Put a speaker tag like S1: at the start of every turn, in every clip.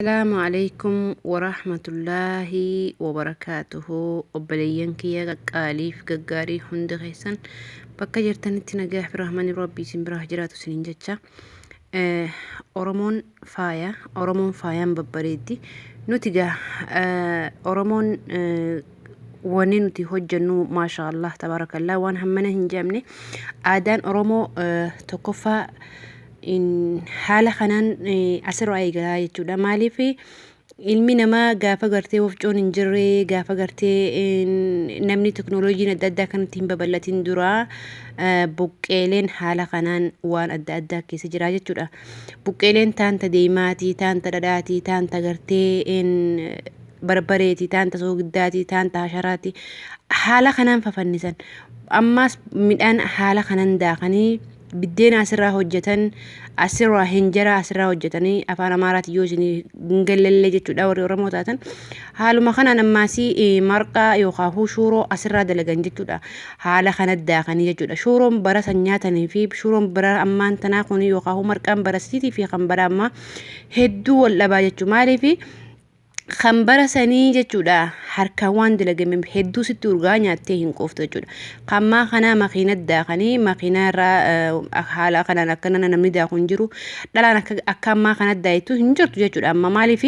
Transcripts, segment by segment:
S1: Assalaamu Aleykum Warahmatullaahi Wabarakaatuhu Obboleeyyan kiyya qaqqaaliif gaggaarii hundi keessan bakka jirtanitti nagaa fi rahmanni Rabbii isin biraa haa jiraatu isiniin jecha. Oromoon faaya, Oromoon faayaan babbareeddi. Nuti gaa Oromoon wanni nuti hojjennu maashaa Allah tabaarakallaa waan hammana hin jedhamne. Aadaan Oromoo tokkoffaa haala kanaan asirraa eegalaa jechuudha. Maaliif ilmi namaa gaafa gartee wofcoon hin jirre, gaafa gartee namni teknooloojiin adda addaa kanatti hin babal'atin dura buqqeeleen haala kanaan waan adda addaa keessa jira jechuudha. Buqqeeleen taanta deemaatii, taanta dhadhaatii, taanta gartee barbareetii, taanta soogidaatii, taanta hasharaatii haala kanaan fafannisan. Ammaas midhaan haala kanaan daakanii biddeena asirraa hojjetan, asirraa hinjera asirraa hojjetanii, afaan Amaaraatiin yoo isin hin gallellee jechuudha warri Oromoo taatan. Haaluma kanaan ammaasii marqaa yookaan shuuroo asirraa dalagan jechuudha. Haala kana daakanii jechuudha. Shuuroon bara san nyaatanii fi shuuroon bara ammaan tanaa kun yookaan marqaan bara sitii fi kan bara ammaa hedduu wal dhabaa jechuudha. Maaliif kan bara sanii jechuudha harkaan waan dalagame hedduu sitti urgaa, nyaattee hin quuftu jechuudha. Kan ammaa kanaa makiina daakanii makiinaa irraa haala kanaan akkana namni daaku hin jiru. Dhalaan akka ammaa kana daaytu hin jirtu jechuudha. Amma maaliif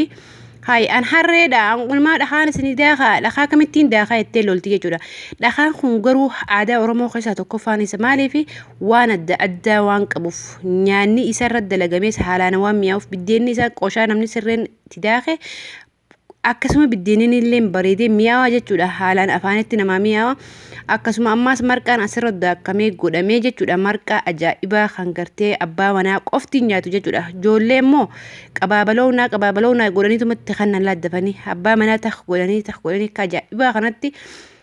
S1: hayi an harreedha, an ilmaa dhakaan isinii daakaa, dhakaa kamittiin daakaa jettee lolti jechuudha. Dhakaan kun garuu aadaa Oromoo keessaa tokkoffaan isa. Maaliif waan adda addaa waan qabuuf, nyaanni isarra dalagames haalaan waan mi'aawuuf, biddeenni isaa qoshaa namni sirreen itti daake akkasuma biddeenni illee bareedee mi'aawaa jechuudha. Haalaan afaanitti namaa mi'aawa. Akkasuma ammaas marqaan asirra daakamee godhamee jechuudha. Marqaa ajaa'ibaa kan gartee abbaa manaa qofti nyaatu jechuudha. Ijoollee immoo qabaabalownaa qabaabalownaa godhaniitumatti kan laaddafanii abbaa manaa tah godhanii akka ajaa'ibaa kanatti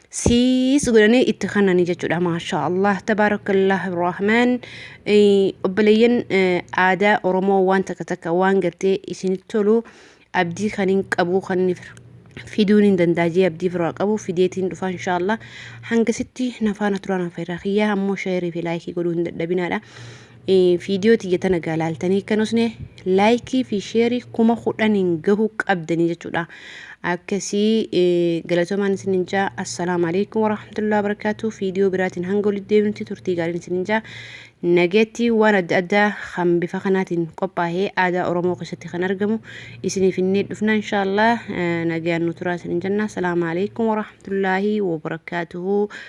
S1: siis godhanii itti kannanii jechuudha. Maashaa Allah tabaarakallah rahmaan. Obboleeyyan, aadaa Oromoo waan takka takka waan gartee isinitti tolu abdii kan hin qabu, kan inni fiduun hin danda'a abdii firaa qabu fideetiin dhufa inshaallah. Hangasitti nafaana turaan afeerraa kiyyaa ammoo share fi like godhuu hin dadhabinaadha. Viidiyoo tiyya tana gaalaaltanii kan osne like fi share 10,000 gahuu qabdanii jechuudha. Akkasii galatoomaan isinin jaa. Assalaamu alaikum warahmatullahi wabarakatuh. Viidiyoo biraatiin hanga walitti deebinutti turtii gaariin isinin jaa. Nageetti waan adda addaa kan bifa kanaatiin qophaa'ee aadaa Oromoo keessatti kan argamu isiniif inni dhufna inshaallah. Nagayaan nu turaa isinin jenna. Assalaamu alaikum warahmatullahi wabarakatuh.